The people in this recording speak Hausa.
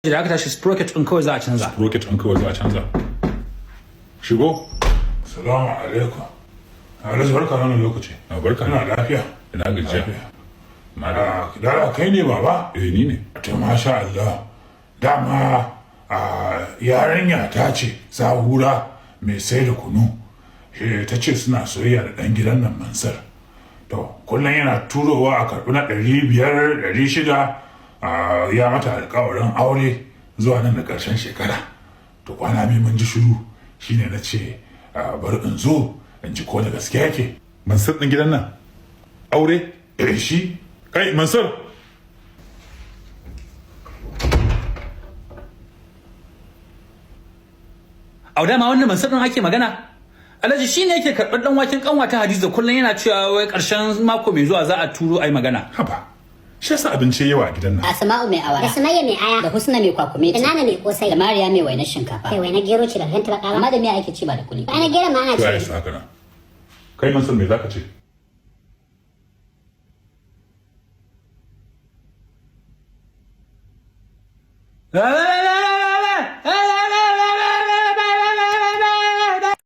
Da aka tashi sprocket ɗin kawai za a canza. Sprocket ɗin kawai za a canza. Shigo. Salamu alaikum. Alhaji, barka da wannan lokaci. A, barka. Ina lafiya? Ina gajiya. Madam. Dara, kai ne baba? Eh, ni ne. To, masha Allah. Dama yarinya ta ce Sahura mai sai da kunu. Eh, ta ce suna soyayya da ɗan gidan nan Mansur. To, kullum yana turowa a karɓi na 500, 600, ya mata alkawarin aure zuwa nan da ƙarshen shekara. To, kwana biyu mun ji shiru, shine na ce bari in zo in ji ko da gaske yake. Mansur ɗin gidan nan. Aure? Eh, shi. Kai Mansur. A dama wannan Mansur ɗin ake magana. Alhaji, shi ne yake karɓar ɗan waken ƙanwata Hadiza, kullum yana cewa wai ƙarshen mako mai zuwa za a turo ai magana. Haba. Shi yasa abinci yawa a gidan nan. Asma'u mai awara. Da Sumayya mai aya. Da Husna mai kwakumeti. Da Nana mai kosai. Da Mariya mai wainar shinkafa. Kai, wainar gero ce da ganta baka ba. Amma da miya ake ci, ba da kuli. Ana gero ma ana To, ya ci. isa haka nan. Kai Mansur, me zaka ce?